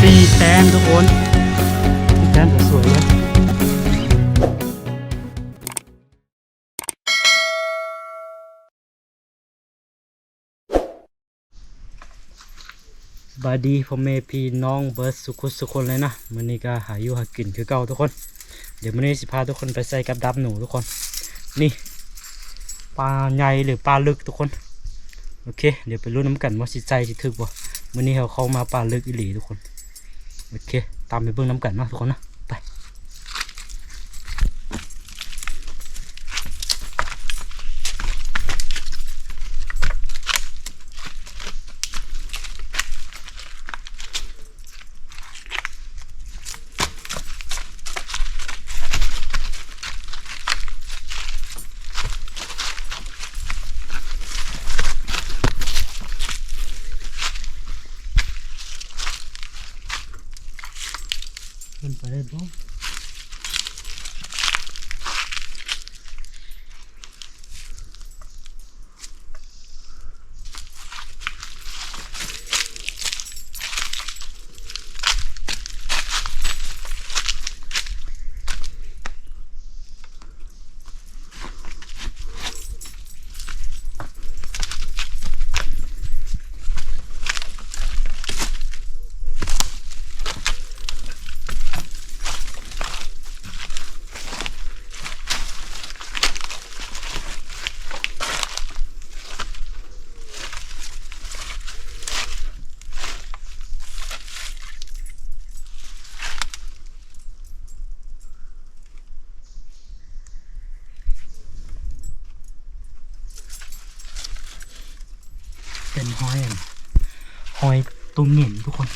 ມີແຕນທຸກຄົນ ມີແຕນສວຍເລີຍ. ສະບາຍດີພໍ່ແມ່ພີ່ນ້ອງເບິດສຸກຄົນສຸກຄົນເລີຍນະ. ມື້ນີ້ກໍຫາຢູ່ຫາກິນຄືເກົ່າທຸກຄົນ. ດຽວມື້ນີ້ຊິພາທຸກຄົນໄປໃສ່ກັບດັກໜູທຸກຄົນ. ນີ້ ປາໃຫຍ່ຫຼືປາລຶກທຸກຄົນ. ໂອເຄ ດຽວໄປລຸ້ນນຳກັນວ່າຊິໃສ່ຊິຖືກບໍ່. ມື້ນີ້ເຮົາເຂົ້າມາປ່າລຶກອີ່ຫຼີທຸກຄົນ. ໂອເຄ ຕາມໄປເບິ່ງນຳກັນເນາະທຸກຄົນເນາະ. ໄປ ເປັນໄປໄດ້ບໍ່? ເປັນຮອຍ ຮອຍໂຕເຫງັນທຸກຄົນ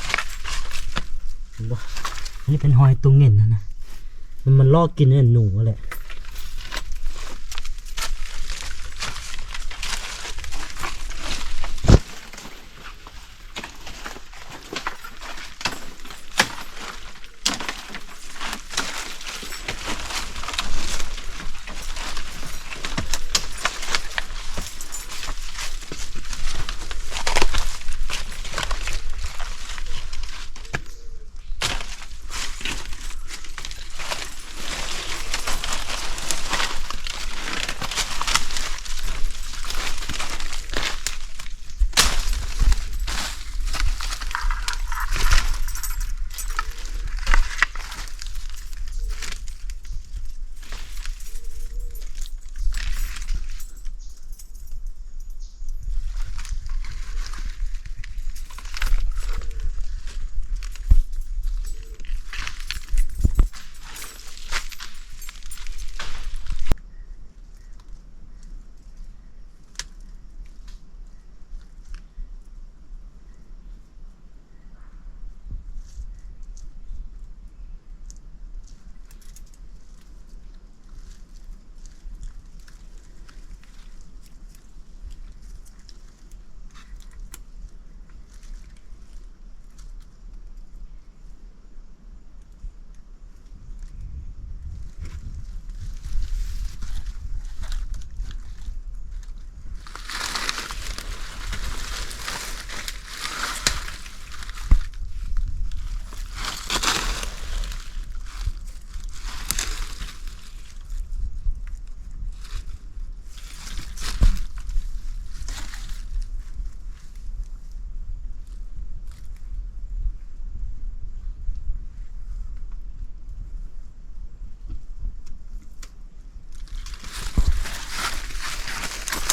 ເຫັນບໍ່? ອັນນີ້ເປັນຮອຍໂຕເຫງັນຫັ້ນນະ ມັນ ມັນເລາະກິນອັນໜູຫັ້ນແຫຼະ.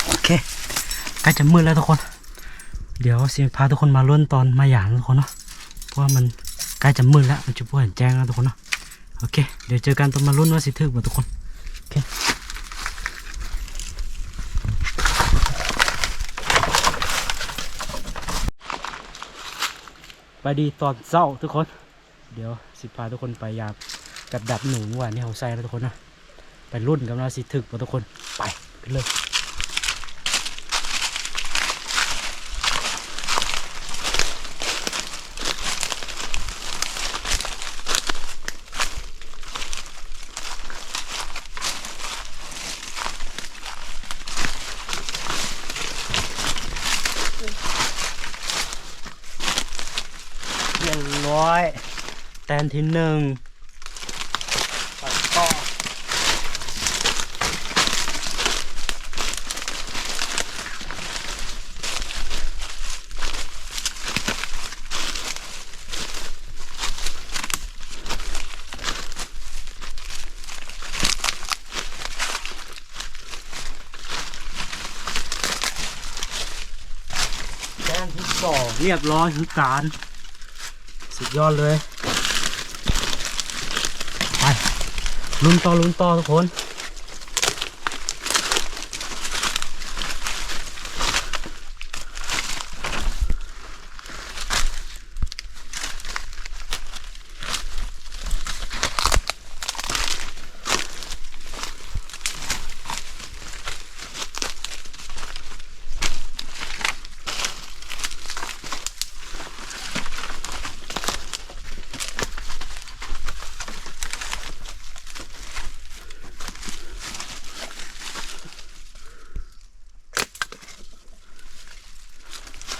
ໂອເຄ ໃກ້ຈະມືດແລ້ວທຸກຄົນ. ດຽວຊິພາທຸກຄົນມາລຸ້ນຕອນມາຢາມທຸກຄົນເນາະ ເພາະວ່າມັນໃກ້ຈະມືດແລ້ວ ມັນຈະບໍ່ເຫັນແຈ້ງແລ້ວທຸກຄົນເນາະ. ໂອເຄ ດຽວເຈີກັນຕອນມາລຸ້ນວ່າຊິຖືກບໍ່ທຸກຄົນ. ໂອເຄ ໄປດີຕອນເຊົ້າທຸກຄົນ. ດຽວຊິພາທຸກຄົນໄປຢາມກັບດັກໜູມື້ວານນີ້ເຮົາໃສ່ເນາະທຸກຄົນເນາະ. ໄປລຸ້ນກັນວ່າຊິຖືກບໍ່ທຸກຄົນ. ໄປ ໄປເລີຍ. ໂ ຮຽບຮ້ອຍ ແຕ້ມທີໜຶ່ງ ໄປຕໍ່. ແຕ້ມທີສອງ ຮຽບຮ້ອຍຄືກັນ ສຸດຍອດເລີຍ. ໄປ ລຸ້ນຕໍ່ ລຸ້ນຕໍ່ທຸກຄົນ.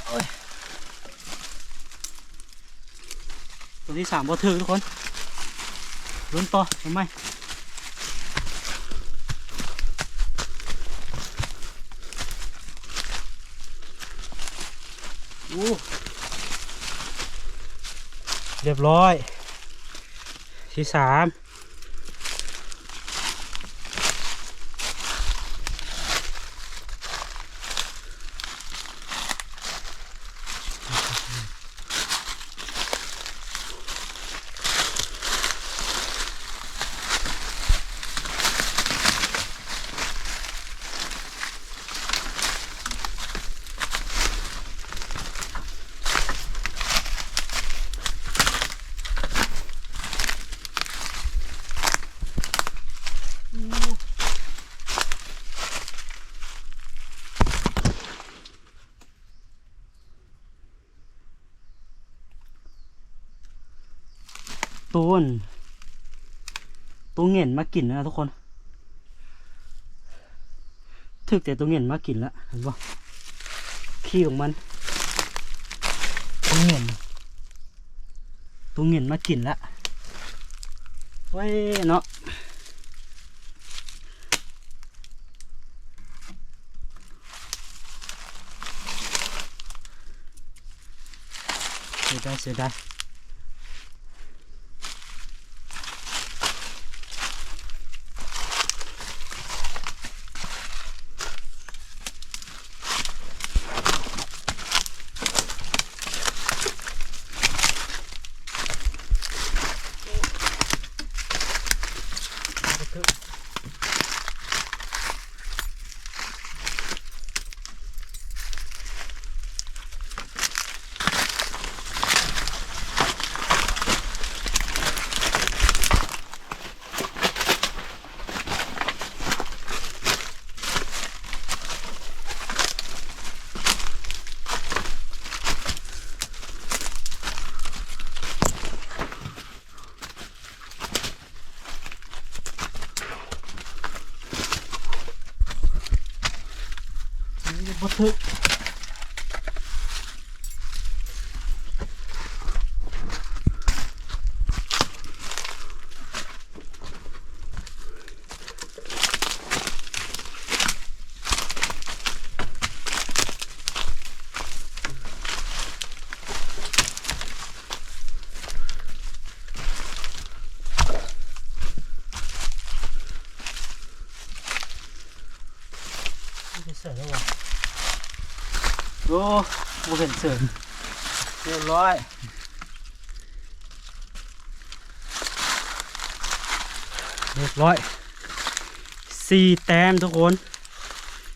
ໂອ້ຍ ຕົວທີສາມບໍ່ຖືກທຸກຄົນ ລຸ້ນຕໍ່ ເອົາໃໝ່. ໂອ້ ຮຽບຮ້ອຍ ທີສາມ. ໂຕນ ໂຕເຫງັນມາກິນແລ້ວທຸກຄົນ ຖືກແຕ່ໂຕເຫງັນມາກິນລະ ເຫັນບໍ່? ຂີ້ຂອງມັນ ໂຕເຫງັນ ໂຕເຫງັນມາກິນລະ ໂອ້ຍເນາະ. ເສຍດາຍ ເສຍດາຍ. ບໍ່ຖືກ. ໄປໃສແລ້ວວະ? ໂອ້ ບໍ່ເຫັນເສີນ. ຮຽບຮ້ອຍ ຮຽບຮ້ອຍ ສີ່ແຕ້ມທຸກຄົນ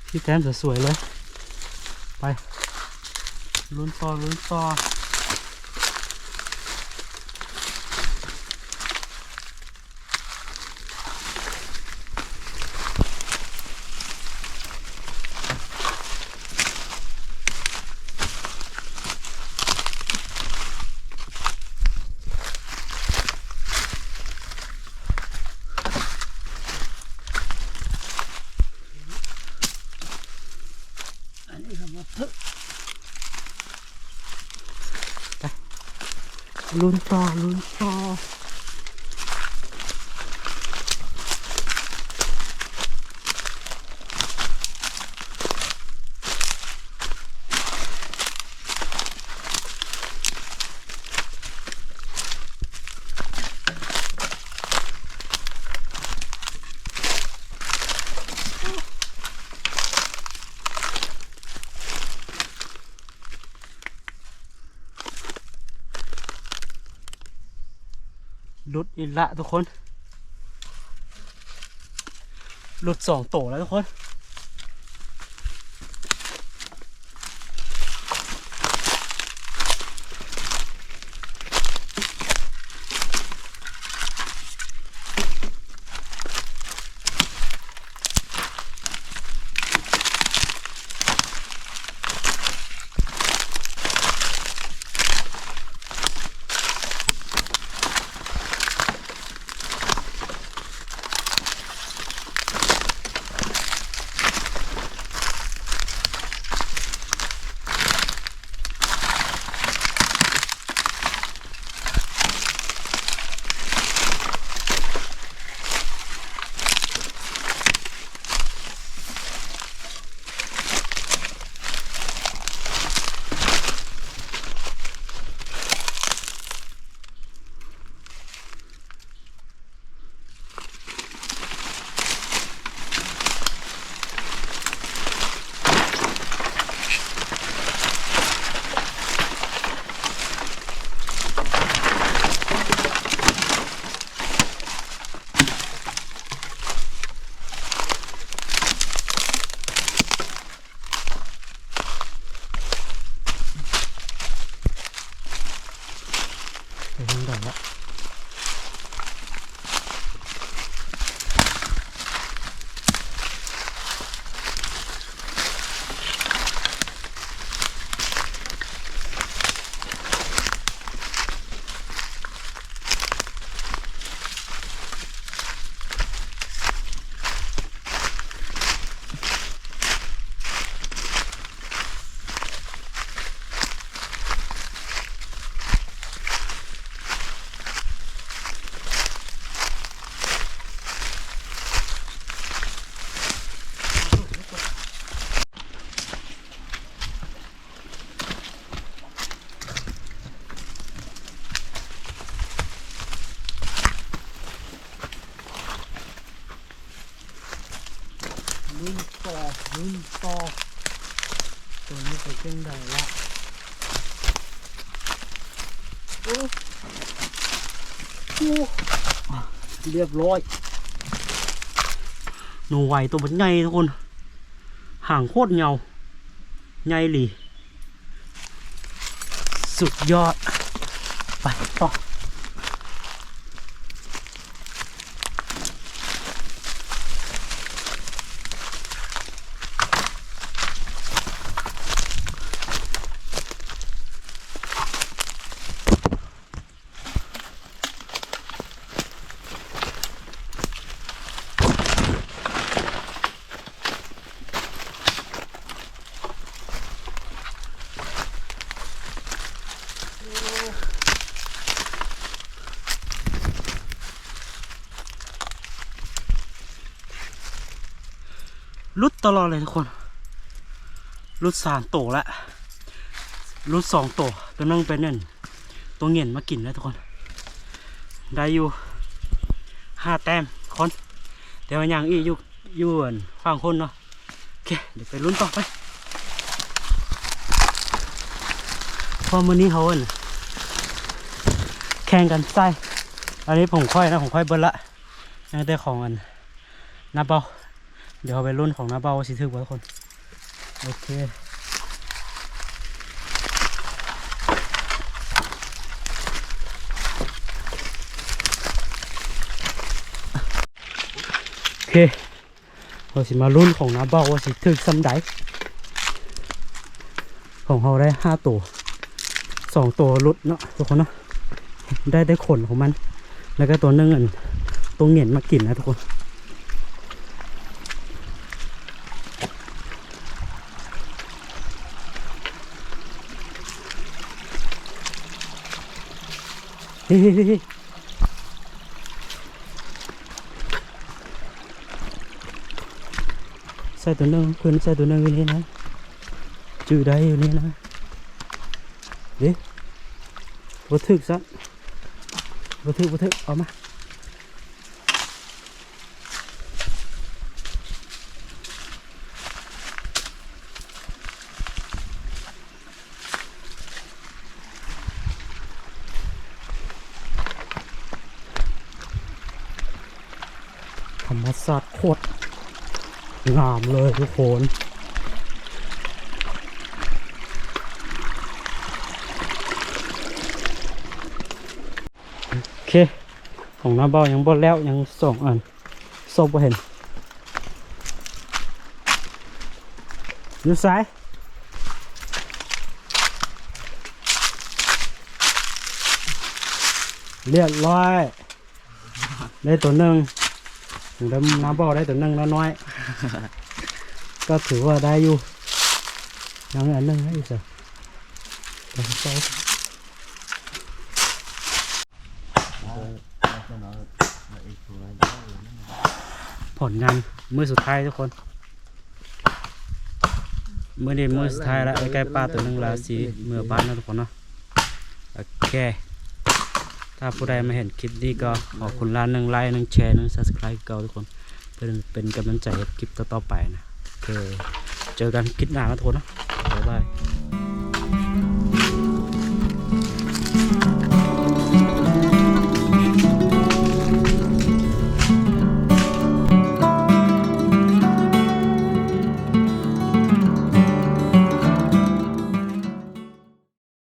ສີ່ແຕ້ມສວຍໆເລີຍ. ໄປ ລຸ້ນຕໍ່ ລຸ້ນຕໍ່. ອັນນີ້ກໍບໍ່ຖືກ. ສ ລຸ້ນຕໍ່ ລຸ້ນຕໍ່. ຫຼຸດອີກລະທຸກຄົນ ຫຼຸດສອງໂຕແລ້ວທຸກຄົນ. ໄປທາງໃດລະ? ລຸ້ນຕໍ່ ລຸ້ນຕໍ່ ໂຕນີ້ເປັນຈັ່ງໃດລະ? ໂອ້ ໂອ້ ລຽບຮ້ອຍ ໜູໄຫວໂຕບັກໃຫຍ່ທຸກຄົນ ຫາງໂຄດຍາວ ໃຫຍ່ອີ່ຫຼີ ສຸດຍອດ ໄປຕໍ່. ຫຼຸດຕະຫຼອດເລີຍທຸກຄົນ ຫຼຸດສາມໂຕລະ ຫຼຸດສອງໂຕ ໂຕໜຶ່ງເປັນນັ້ນ ໂຕຫງັນມາກິນແລ້ວທຸກຄົນ ໄດ້ຢູ່ຫ້າແຕ້ມຄົນ ແຕ່ວ່າຍັງອີກຢູ່ ຢູ່ອັນຝັ່ງຄົນເນາະ. ໂອເຄ ດຽວໄປລຸ້ນຕໍ່ໄປ ເພາະມື້ນີ້ເຮົາອັນ ແຂ່ງກັນໃສ່ ອັນນີ້ຂອງຂ້ອຍນະ ຂອງຂ້ອຍເບິດລະ ຍັງແຕ່ຂອງອັນນ້າເບົາ ດຽວເຮົາໄປລຸ້ນຂອງນ້າເບົາວ່າຊິຖືກບໍ່ທຸກຄົນ. ໂອເຄ ໂອເຄ ເຮົາຊິມາລຸ້ນຂອງນ້າເບົາວ່າຊິຖືກສ່ຳໃດ. ຂອງເຮົາໄດ້ຫ້າໂຕ ສອງໂຕຫຼຸດເນາະທຸກຄົນເນາະ ໄດ້ແຕ່ຂົນຂອງມັນ ແລ້ວກໍໂຕໜຶ່ງອັນ ໂຕຫງັນມາກິນນະທຸກຄົນ. ໂ ໃສ່ຕົວໜຶ່ງ ຂຶ້ນໃສ່ຕົວໜຶ່ງຢູ່ນີ້ນະ ຈື່ໄດ້ຢູ່ນີ້ນະ ເດ້ ບໍ່ຖືກຊະ ບໍ່ຖືກ ບໍ່ຖືກ ເອົາມາ. ທຳມະຊາດໂຄດງາມເລີຍທຸກຄົນ. ໂອເຄ ຂອງນ້າເບົາຍັງບໍ່ແລ້ວ ຍັງສອງອັນ ຊອບບໍ່ເຫັນ ຢູ່ໃສ? ລຽບຮ້ອຍ ໄດ້ຕົວໜຶ່ງ ໄດ້ ນ້າເບົາໄດ້ຕົວໜຶ່ງແລ້ວນ້ອຍ ກໍຖືວ່າໄດ້ຢູ່ ຍັງອັນໜຶ່ງໃຫ້ອີກຊະ. ຜົນງານມື້ສຸດທ້າຍທຸກຄົນ ມື້ນີ້ມື້ສຸດທ້າຍລະ ໃກ້ໆ ປາຕົວໜຶ່ງລະຊິເມືອບ້ານເນາະທຸກຄົນເນາະ. ໂອເຄ ຖ້າຜູ້ໃດມາເຫັນຄລິບນີ້ກໍຂໍຄົນລະໜຶ່ງໄລຄ໌ ໜຶ່ງແຊຣ໌ ໜຶ່ງຊັບສະໄຄຣບ໌ຄືເກົ່າທຸກຄົນ ເພື່ອເປັນກຳລັງໃຈເຮັດຄລິບຕໍ່ໆ ໄປນະ. ໂອເຄ ເຈີກັນຄລິບໜ້າເນາະທຸກຄົນເນາະ ບາຍບາຍ.